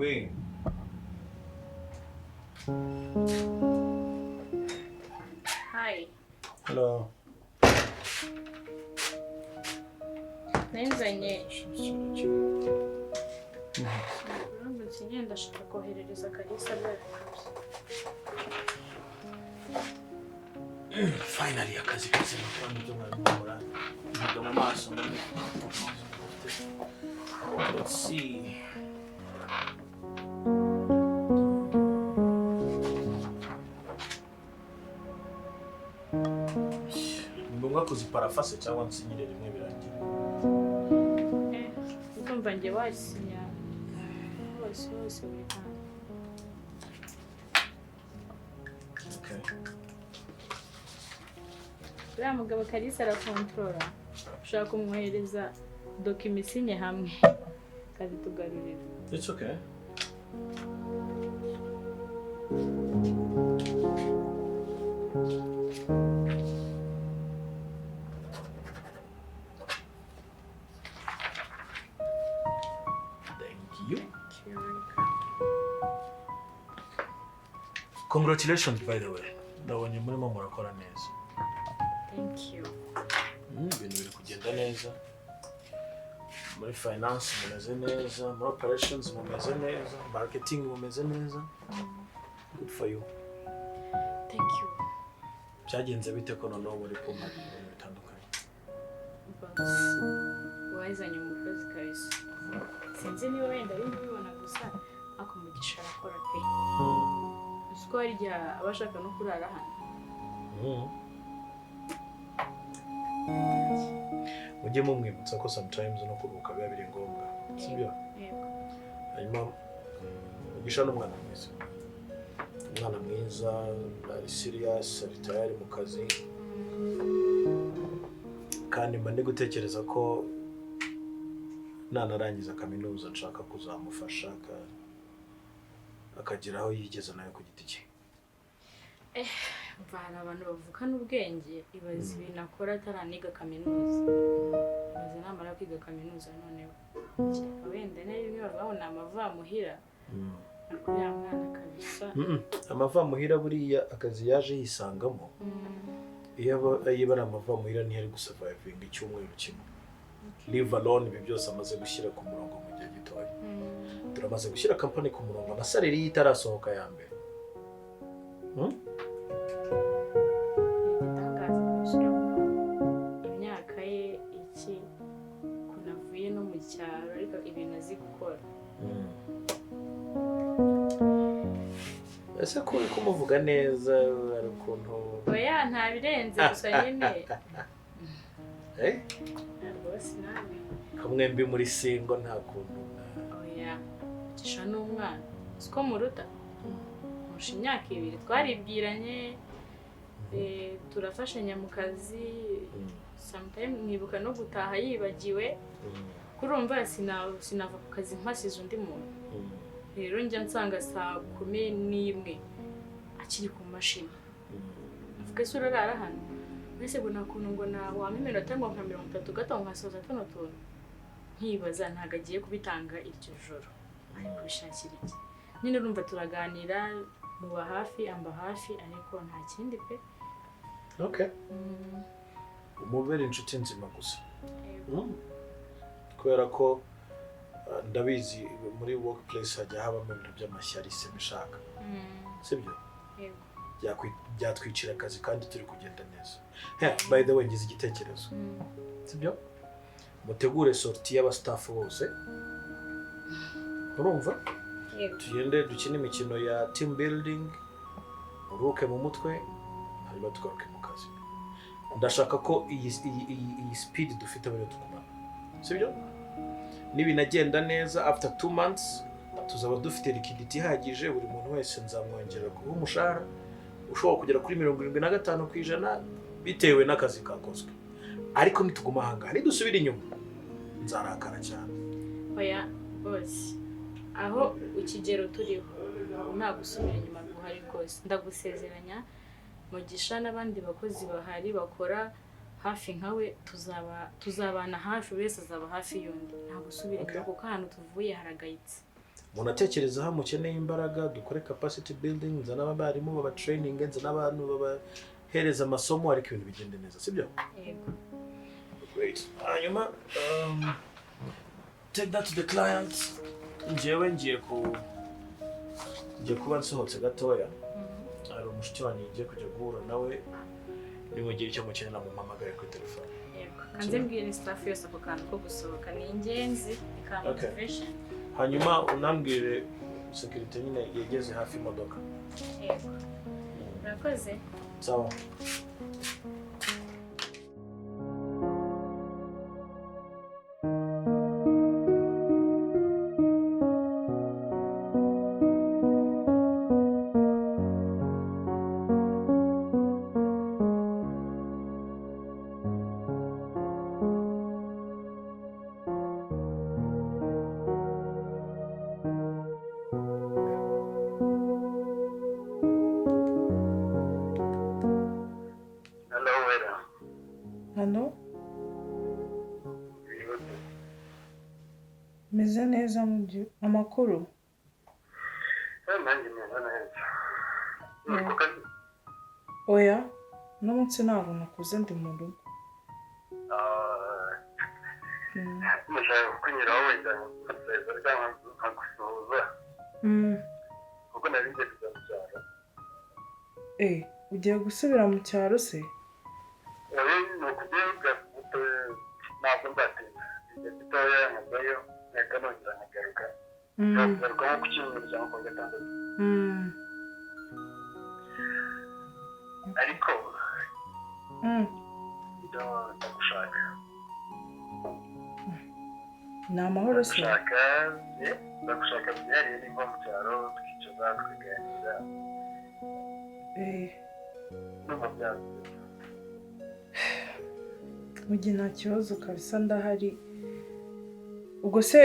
We. Hi. Hello. Nzanye uramutse ngenda, ndashaka koherereza Kalisa bya bintu bye. Finally akazi kazima, kandi ibyo mwari mukora ntabwo mu maso. Let's see. Ni ngombwa kuziparafase cyangwa nsinyire rimwe birangira? Eh, ndumva njye wasinya hose hose, buri kantu. Okay. Uriya mugabo Kalisa arakontorora, ushobora kumwohereza document isinye hamwe akazitugarurira. It's okay. Thank you. Congratulations, by the way. Ndabonye murimo murakora neza. Thank you. Ibintu biri kugenda neza. Muri finance mumeze neza, muri operations mumeze neza, marketing mumeze neza. Good for you. Thank you. Byagenze bite ko noneho muri kumpa ibintu bitandukanye? Boss, wazanye umukozi kabisa. Sinzi niba wenda ari kubibona gusa, ariko Mugisha arakora pe. Uzi ko hari igihe aba ashaka no kurara hano? Mujye mumwibutsa ko sometimes no kuruhuka biba biri ngombwa, sibyo? Yego. Hanyuma Mugisha ni umwana mwiza, umwana mwiza, ari serious, ari tayari mu kazi, kandi mba ndi gutekereza ko nanarangiza kaminuza nshaka kuzamufasha akagira aho yigeza nawe ku giti cye. Umva, hari abantu bavukana ubwenge. Ibaze ibintu akora ataraniga kaminuza, ibaze namara kwiga kaminuza. Noneho kereka wenda niba bimwe bavuga ngo ni amavamuhira, ariko uriya mwana kabisa. Amavamuhira, buriya akazi yaje yisangamo. Iyo aba ari amavamuhira ntiyari gusurvivinga icyumweru kimwe, leave alone ibi byose amaze gushyira ku murongo mu gihe gitoya. Turamaze gushyira company ku murongo na salary ye itarasohoka ya mbere. Igitangaza kabisa, uriya mwana, imyaka ye iki, ukuntu avuye no mu cyaro, ariko ibintu azi gukora. Ese ko uri kumuvuga neza, hari ukuntu? Oya, nta birenze, gusa nyine Eh? Rwose nawe. Ko mwembi muri single, nta kuntu Oya, Mugisha ni umwana, siko muruta, murusha imyaka 2. Twaribwiranye, turafashanya mu kazi. Sometime mwibuka no gutaha yibagiwe. Kurumva sinava ku kazi mpasize undi muntu. Rero njya nsanga saa 11 akiri ku mashini. Avuga: "Ese urarara hano?" Mbese ngo nta kuntu ngo wampa iminota ngo nka 30 gato nkasoza tuno tuntu? Nkibaza ntabwo agiye kubitanga iryo joro, ari kubishakira iki nyine. Urumva turaganira, muba hafi, amba hafi, ariko nta kindi pe. Okay, umubere inshuti nzima gusa. Yego. Kubera ko ndabizi muri workplace hajya habamo ibintu by'amashyari, simbishaka. Sibyo? Yego. Byatwicira akazi kandi turi kugenda neza. Hey, by the way, ngize igitekerezo. Sibyo, mutegure sortie y'abastaff bose, urumva? Yego. Tugende dukine imikino ya team building, uruhuke mu mutwe, hanyuma tugaruke mu kazi. Ndashaka ko iyi speed dufite ariyo tugumana, sibyo? Nibinagenda neza, after 2 months tuzaba dufite liquidity ihagije. Buri muntu wese nzamwongerera kuba umushahara ushobora kugera kuri 75% bitewe n'akazi kakozwe. Ariko nituguma ahangaha, nidusubira inyuma, nzarakara cyane. Oya bose, aho ikigero turiho ubu nta gusubira inyuma guhari rwose, ndagusezeranya. Mugisha n'abandi bakozi bahari bakora hafi nkawe, tuzabana hafi, buri wese azaba hafi y'undi, nta gusubira inyuma, kuko ahantu tuvuye haragayitse. Munatekereza aho mukeneye imbaraga, dukore capacity building, nzana abarimu baba training, nzana abantu babahereza amasomo, ariko ibintu bigende neza, sibyo? Yego. Great. Hanyuma take that to the client. Njyewe ngiye kuba nsohotse gatoya, hari umushuti wanjye ngiye kujya guhura nawe. Nimugira icyo mukenera mumpamagare kuri telefone. Yego, kanze mbwire staff yose ako kantu ko gusohoka ni ingenzi, ni ka motivation. Hanyuma unambwire sécurité nyine yegeze hafi imodoka. Yego, murakoze. Sawa. Hello, Wera. Hano meze neza mu byo amakuru. Nanjye meze neza. Ni ku kazi? Oya, uno munsi ntabwo nakuze, ndi mu rugo. Ah, ndashaka kukunyuraho wenda nkasezera cyangwa nkagusuhuza kuko nari ngiye kujya mu cyaro. Eh, ugiye gusubira mu cyaro se? Oya, ni ukujyayo ntabwo nzatinda. Igihe gitoya nkajyayo nkahita nongera nkagaruka. Nzagaruka nko ku cyumweru cyangwa ku wa gatandatu. Ariko ndagushaka. Ni amahoro se? Ndagushaka, ndagushaka byihariye nimba mu cyaro tukicara tukaganira. Ndumva byanze. Mu gihe nta kibazo kabisa, ndahari. Ubwo se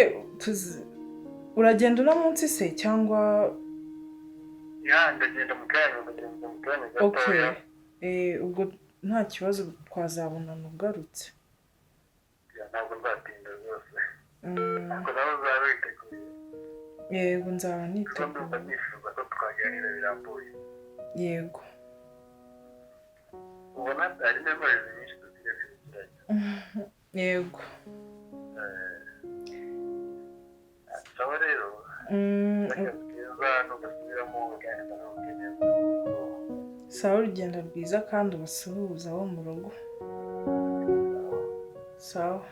uragenda uno munsi se cyangwa? Ya, ndagenda mu kanya, ndagenda mu kanya Okay. gatoya. Eh, ubwo nta kibazo, twazabonana ugarutse. Ya, ntabwo nzatinda rwose. Ariko nawe uzaba witeguye? Yego, nzaba Kuko ndumva niteguye. nifuza ko twaganira birambuye. Yego. Ubona hari memories nyinshi dukwiye kwibukiranya. Yego. Sawa rero, akazi keza no gusubiramo uganira nawe neza. Sawa, urugendo rwiza kandi ubasuhuza abo mu rugo. Sawa.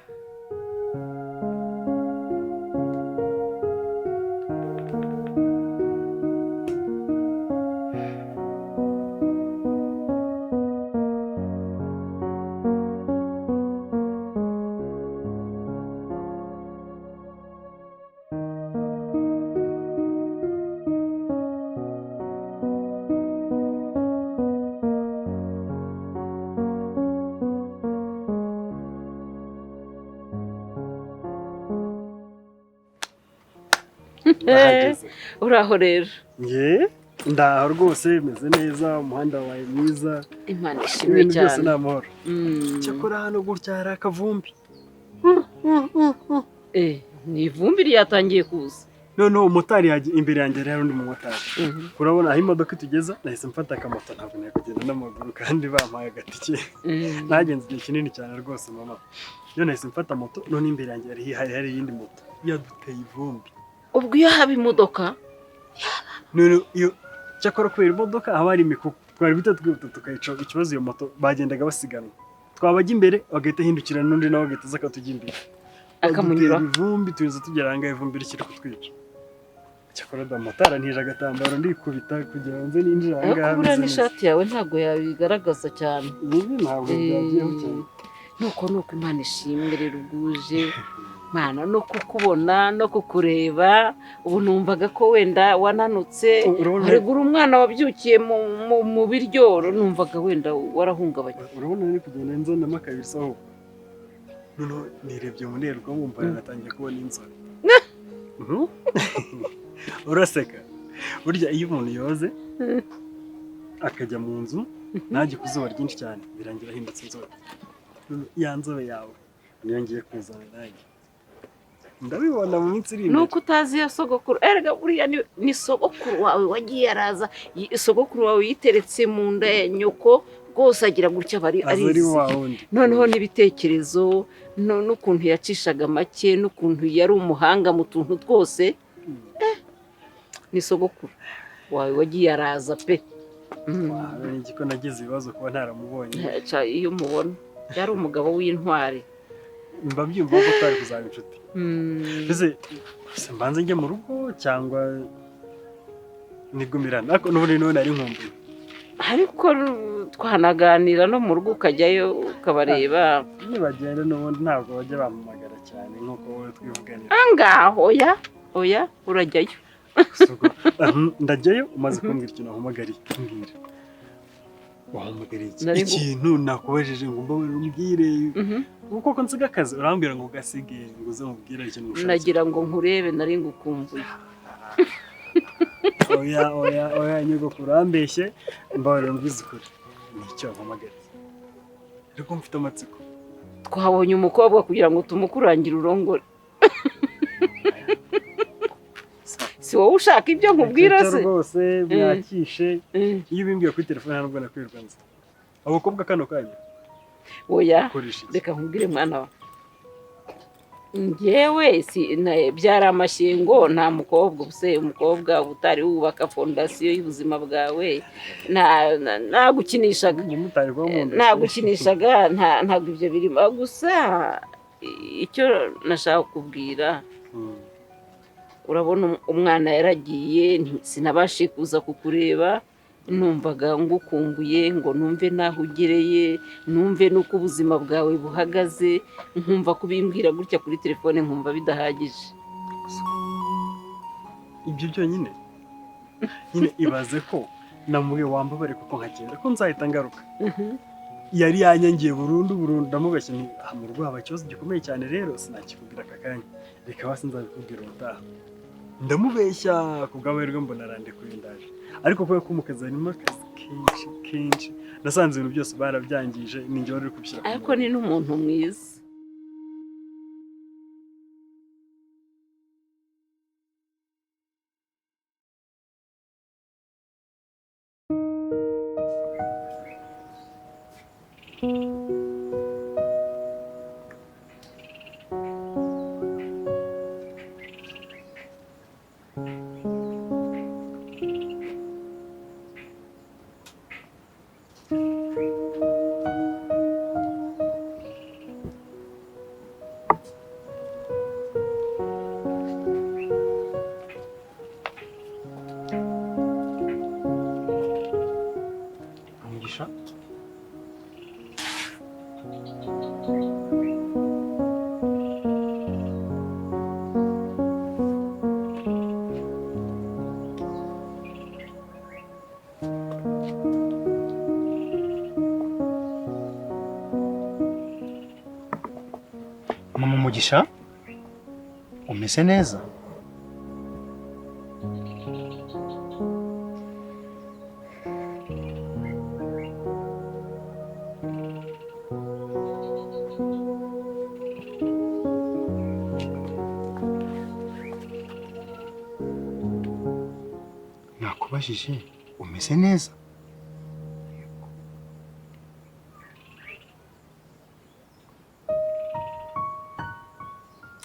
Ndahageze. Uraho rero? Nge ndaho rwose, meze neza, umuhanda wabaye mwiza. Imana ishimwe Ibintu byose cyane. ni amahoro. Cyakora hano gutya hari akavumbi. Eh, ni ivumbi ryatangiye kuza. Noneho umumotari imbere yanjye rero undi mumotari, urabona aho imodoka itugeza, nahise mfata akamoto, ntabwo nari kugenda n'amaguru kandi bampaye agatike. Nagenze igihe kinini cyane rwose mama. Iyo nahise mfata moto, none imbere yanjye hari iyindi moto yaduteye ivumbi. Ubwo iyo haba imodoka? None iyo cyakora kubera imodoka haba hari imikuku, twari guhita twihuta tukayica. Ikibazo iyo moto bagendaga basiganwa, twabajya imbere bagahita hindukira n'undi nawe agahita aza akatujya imbere. Akamunyura. Badutera ivumbi, tuza tugera aha ngaha ivumbi rikiri kutwica. Cyakora da motari antije agatambaro ndikubita kugira ngo nze ninjire aha Ariko ngaha buriya meze neza. n'ishati yawe ntabwo yabigaragaza cyane. Ibi ntabwo byagiyeho cyane. Nuko Imana ishimwe rero ubwuje Mana no kukubona no kukureba. Ubu numvaga ko wenda wananutse. Urabona Haruguru umwana wabyukiye mu biryo, numvaga wenda warahungabanye. Urabona nari kugenda nzanamo akabiri aho, noneho nirebye mu ndorerwamo mbona natangiye kubona inzobe. Uraseka, burya iyo umuntu yoze akajya mu nzu ntajye ku zuba ryinshi cyane, birangira ahindutse inzobe. Noneho ya nzobe yawe niyo ngiye kuzana nanjye. Ndabibona mu minsi iri imbere. Nuko utazi iyo sogokuru, erega buriya ni sogokuru wawe wagiye araza, sogokuru wawe yiteretse mu nda ya nyoko rwose, agira gutya bari Aza ari arizi. wa wundi. Noneho n'ibitekerezo n'ukuntu yacishaga make, n'ukuntu yari umuhanga mu tuntu twose. Ni sogokuru wawe wagiye araza pe. Ni igiko nagize ibibazo kuba ntaramubonye. Ca, iyo umubona yari umugabo w'intwari. Mba mbyumva ko twari kuzaba inshuti. Mbese se mbanze njye mu rugo cyangwa nigumirane? Ariko n'ubundi niwe nari nkumbuye. Ariko twanaganira no mu rugo, ukajyayo ukabareba. Nibagenda n'ubundi ntabwo bajya bampamagara cyane nk'uko wowe twivuganira. Angaho oya, oya, urajyayo. Ndajyayo umaze kumbwira ikintu wampamagariye. Mbwira, wampamagariye iki? Ikintu nakubajije ngo mbabarire umbwire. Kuko ko nsiga akazi urambwira ngo gasige, ngo uze mubwire ikintu ushaka. Nagira ngo nkurebe, nari ngukumbuye. Oya, oya, oya, nyogokuru, urambeshye. Mbabarira umbwize ukuri, ni icyo wampamagariye? Ariko mfite amatsiko. Twabonye umukobwa kugira ngo tumukurangire urongore. Si wowe ushaka ibyo nkubwira Icyo se? Rwose mwakishe. Iyo ubimbwiye kuri telefone ntabwo nakwirirwa nzi abakobwa kano kanya. Oya. Ukoresha iki? Reka nkubwire mwana wa, njyewe si byari amashyengo, nta mukobwa ubuse umukobwa utari wubaka fondasiyo y'ubuzima bwawe, nagukinishaga. Umumotari kuba mundashe. Nagukinishaga, ntabwo ibyo birimo. Gusa icyo nashaka kukubwira, urabona umwana yaragiye, sinabashe kuza kukureba. Numvaga ngukumbuye ngo numve n'aho ugereye, numve n'uko ubuzima bwawe buhagaze. Nkumva kubimbwira gutya kuri telefone nkumva bidahagije. Ibyo byonyine nyine, ibaze ko namubwiye wambabare kuko nkagenda ko nzahita ngaruka. Yari yanyangiye burundu burundu. Ndamubeshya nti aha mu rugo haba ikibazo gikomeye cyane, rero sinakikubwira aka kanya, reka basi nzabikubwira ubutaha. Ndamubeshya, ku bw'amahirwe mbona arandekuye ndaje. Ariko kubera ko mu kazi harimo akazi kenshi kenshi, nasanze ibintu byose barabyangije, ni njye wari uri kubishyira ku Ariko murongo. ni n'umuntu mwiza. Mugisha, mama Mugisha, umeze neza? Nakubajije, umeze neza?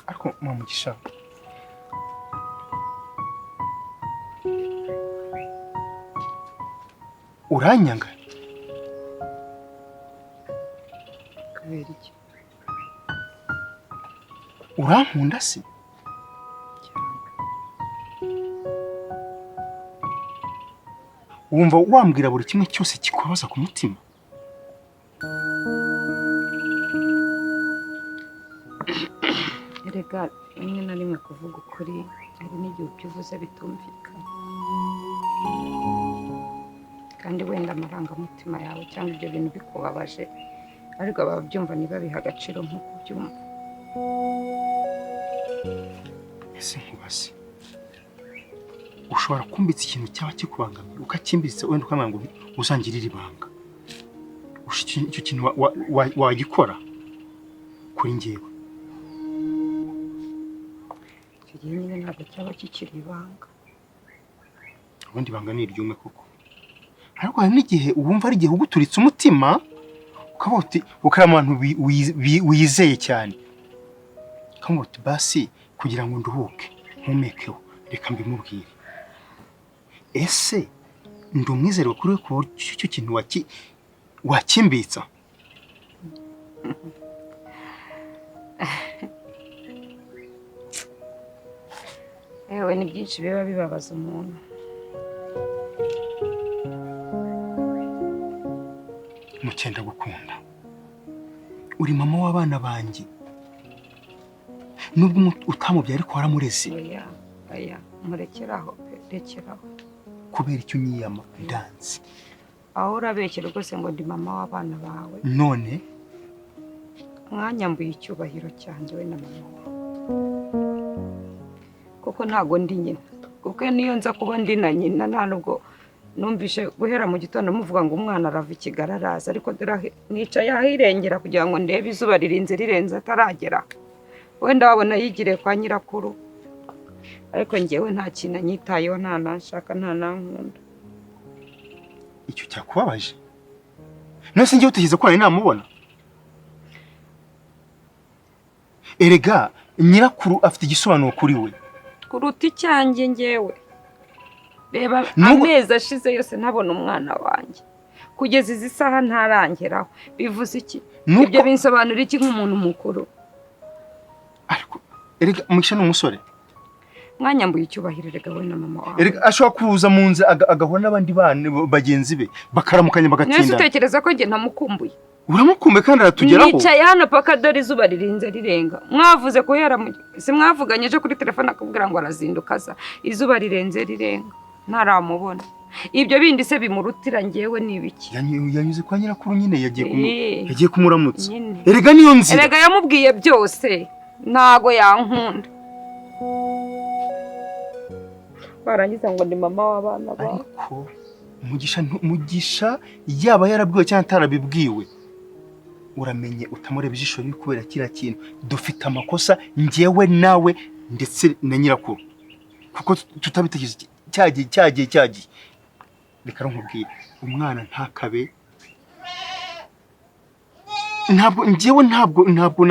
Ariko mama Mugisha, uranyanga? Kubera iki? Urankunda se? Cyane. Wumva wambwira buri kimwe cyose kikubabaza ku mutima? Erega rimwe na rimwe kuvuga ukuri hari n'igihe ibyo uvuze bitumvikana, kandi wenda amarangamutima yawe cyangwa ibyo bintu bikubabaje, ariko ababyumva ntibabihe agaciro nk'uko ubyumva. Ese nkubaze, ushobora kumbitsa ikintu cyaba kikubangamiye, ukakimbitsa wenda ukambwira ngo uzangirire ibanga? Icyo kintu wagikora kuri njyewe? gihe nyine ntabwo cyaba kikiri ibanga. Ubundi ibanga ni iry'umwe koko, ariko hari n'igihe wumva ari igihe uguturitse umutima ukavuga uti ukari abantu wizeye cyane, ukavuga uti basi kugira ngo nduhuke ntumekeho reka mbimubwire. Ese ndi umwizerwa kuri we ku buryo icyo kintu wakimbitsa? Ewe ni byinshi biba bibabaza umuntu. Mukenda gukunda, uri mama w'abana banjye, nubwo utamubyara ariko waramureze. Oya oya, murekeraho pe, rekeraho. Kubera icyo unyiyama ndanze. Aho urabeshye rwose ngo ndi mama w'abana bawe. None mwanyambuye icyubahiro cyanjye we na mama wawe, kuko ntago ndi nyina. Kuko niyo nza kuba ndi na nyina nta nubwo numvishe guhera mu gitondo muvuga ngo umwana arava i Kigali araza, ariko dore nicaye ahirengera kugira ngo ndebe izuba ririnze rirenze ataragera. Wenda wabona yigiriye kwa nyirakuru, ariko njyewe nta kintu anyitayeho, nta nanshaka, nta nankunda. Icyo cyakubabaje? None se njyewe utekereza ko nari namubona? Erega nyirakuru afite igisobanuro kuri we kuruta icyanjye njyewe. Reba amezi ashize yose ntabona umwana wanjye, kugeza izi saha ntarangeraho. Bivuze iki? Ibyo binsobanura iki nk'umuntu mukuru? Ariko erega Mugisha ni umusore. Mwanyambuye icyubahiro erega we na mama wawe. Erega ashobora kuza mu nzu agahura n'abandi bana bagenzi be bakaramukanya bagatinda. Nese utekereza ko njye ntamukumbuye? Uramukumbuye kandi aratugeraho. Nicaye hano paka dore izuba ririnze rirenga. Mwavuze guhera si mwavuganye ejo kuri telefone akubwira ngo arazinduka aza. Izuba rirenze rirenga ntaramubona. Ibyo bindi se bimurutira njyewe ni ibiki? Yanyuze kwa nyirakuru nyine, yagiye kumuramutsa. Erega niyo nzira. Erega yamubwiye byose, ntago yankunda. Barangiza ngo ndi mama w'abana bawe. Ariko Mugisha yaba yarabwiwe cyangwa atarabibwiwe, uramenye utamureba ijisho ribi kubera kiriya kintu. Dufite amakosa njyewe nawe ndetse na nyirakuru, kuko tutabitekereje cyagiye. Reka nkubwire, umwana ntakabe. Ntabwo njyewe ntabwo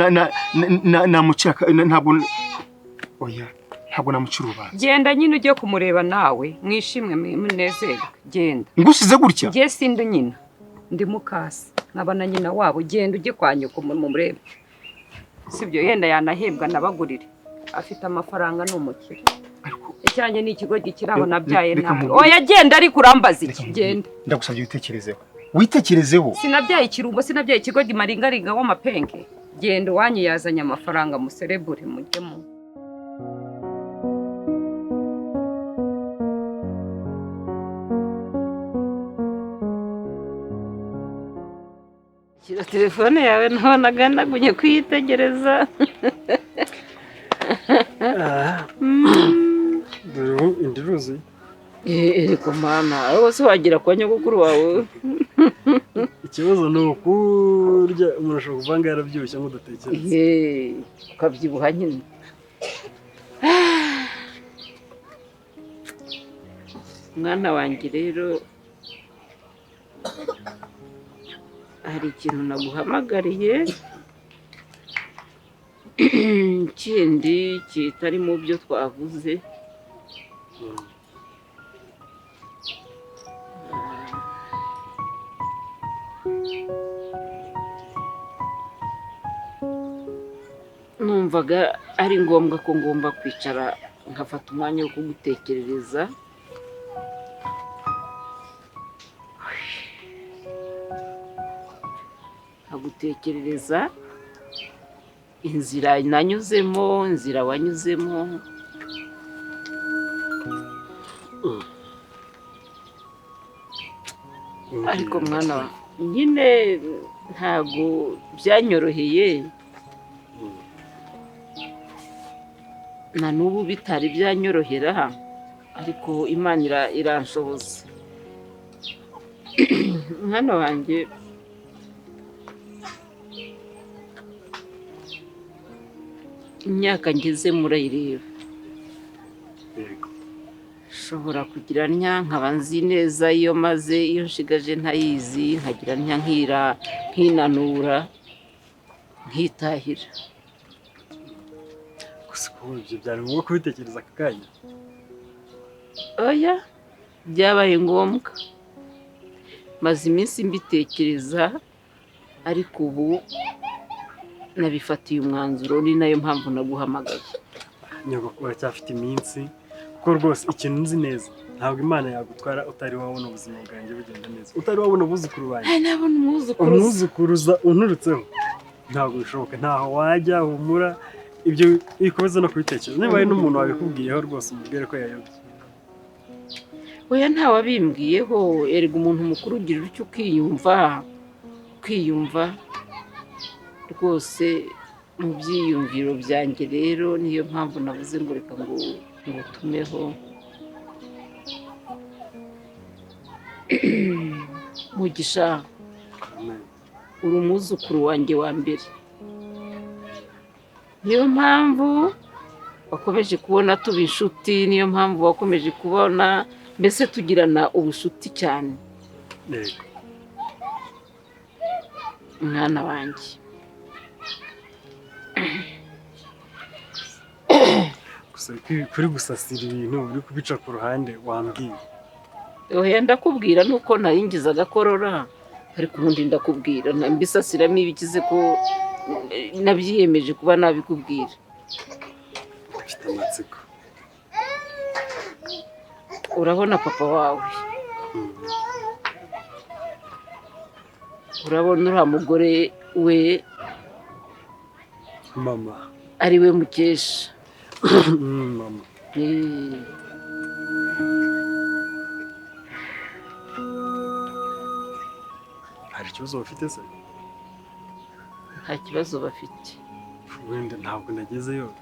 namucira, ntabwo oya, ntabwo namucira urubanza. Genda nyine ujye kumureba nawe mwishimwe munezerwe. Genda. Ngusize gutya? Njye sindi nyina, ndi mukasi nkaba na nyina wabo. Genda ujye kwa nyoko mumurebe, sibyo? Yenda yanahembwa nabagurire, afite amafaranga ni umukire. Icyanjye ni ikigo gikiraho nabyaye nawe. Oya genda, ariko urambaza iki? Genda. Ndagusabye witekerezeho, witekerezeho. Sinabyaye ikirumbo, sinabyaye ikigo gimaringaringa w'amapenge. Genda uwanyu yazanye amafaranga muserebure mujyemo. Shyira telefone yawe nabonaga nagumye kuyitegereza. Dore indi ruzuye. Eriko mana, aho se wagira kwa nyogokuru wawe? Ikibazo ni ukurya umuntu ashobora kuvanga yarabyibushye ngo udatekereza. Ukabyibuha nyine. Mwana wanjye rero hari ikintu naguhamagariye kindi kitari mu byo twavuze. Numvaga ari ngombwa ko ngomba kwicara nkafata umwanya wo kugutekerereza. Nkagutekerereza inzira nanyuzemo, inzira wanyuzemo. Ariko mwana nyine ntago byanyoroheye, na n'ubu bitari byanyorohera, ariko Imana iranshoboza. Mwana wanjye imyaka ngeze murayireba, Yego. Nshobora kugira ntya nkaba nzi neza iyo maze iyo nshigaje ntayizi, nkagira ntya nkira nkinanura nkitahira. Gusa ubu ibyo byari ngombwa kubitekereza aka kanya? Oya, byabaye ngombwa, maze iminsi mbitekereza, ariko ubu nabifatiye umwanzuro, ni nayo mpamvu naguhamagaye. Nyogokuru uracyafite iminsi, kuko rwose ikintu nzi neza ntabwo Imana yagutwara utari wabona ubuzima bwanjye bugenda neza, utari wabona abuzukuru banjye. Ay, nabona umwuzukuruza. Umwuzukuruza unturutseho ntabwo bishoboka, ntaho wajya humura, ibyo bikomeza no kubitekereza. Niba hari n'umuntu wabikubwiyeho rwose umubwire ko yayobye. Oya, ntawabimbwiyeho, erega umuntu mukuru ugira utyo ukiyumva, ukiyumva rwose mu byiyumviro byanjye. Rero niyo mpamvu navuze ngo reka ngo ngutumeho. Mugisha, uri umwuzukuru wanjye wa mbere, niyo mpamvu wakomeje kubona tuba inshuti, niyo mpamvu wakomeje kubona mbese tugirana ubushuti cyane. Yego. Mwana wanjye, gusa kuri gusasira ibintu uri kubica ku ruhande wambwiye. Oya, ndakubwira nuko naringiza agakorora, ariko ubundi ndakubwira mbisasiramo ibikize ko nabyiyemeje kuba nabikubwira. Mfite amatsiko. Urabona papa wawe, urabona uriya mugore we mama, ari we Mukesha. Mama. Hari ikibazo bafite se? Nta kibazo bafite. Wenda ntabwo nagezeyo,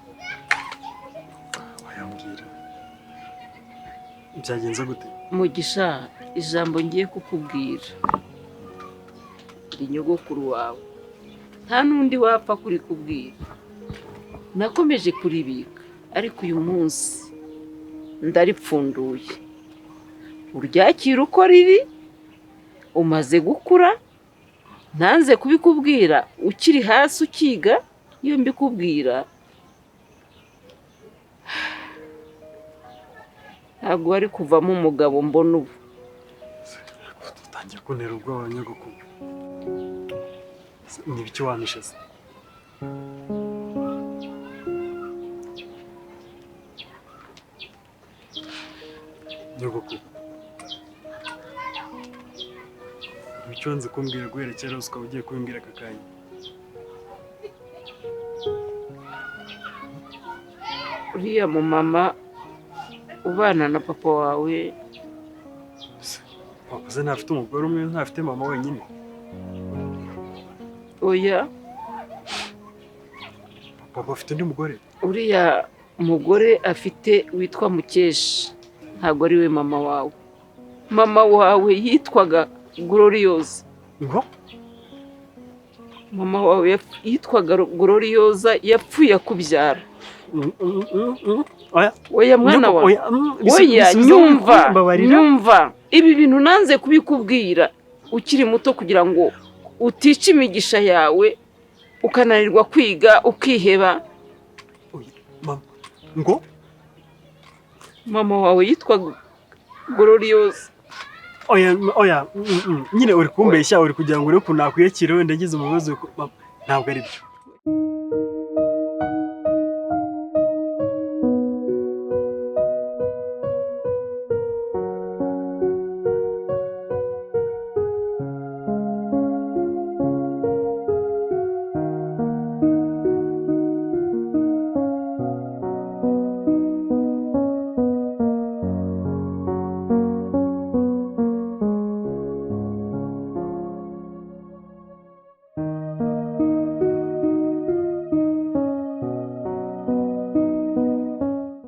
wayambwira byagenze gute? Mugisha, ijambo ngiye kukubwira nyogokuru wawe nta n'undi wapfa kurikubwira, nakomeje kuribika ariko uyu munsi ndaripfunduye. Uryakira uko riri, umaze gukura, ntanze kubikubwira ukiri hasi ukiga, iyo mbikubwira ntabwo wari kuvamo umugabo mbona ubu. Utangiye kuntera ubwoba nyogokuru. Ni ibiki wampishe se? Nyogokuru, ibiki wanze kumbwira guhera kera ukaba ugiye kubimbwira aka kanya? Uriya mumama ubana na papa wawe. Papa se ntafite umugore umwe, ntafite mama wenyine? Oya. Papa afite undi mugore? Uriya mugore afite witwa Mukesha ntabwo ari we mama wawe. Mama wawe yitwaga Gloriosa. Ngo? Mama wawe yitwaga Gloriosa, yapfuye akubyara. Oya. Oya mwana wawe. Oya, nyumva, nyumva. Ibi bintu nanze kubikubwira ukiri muto kugira ngo utica imigisha yawe, ukananirwa kwiga, ukiheba. Mama, ngo? Mama wawe yitwa Gloriosa. Oya, oya, nyine uri kumbeshya, uri kugira ngo ure kunakwiyakira wenda ngize umubazo, ntabwo ari byo.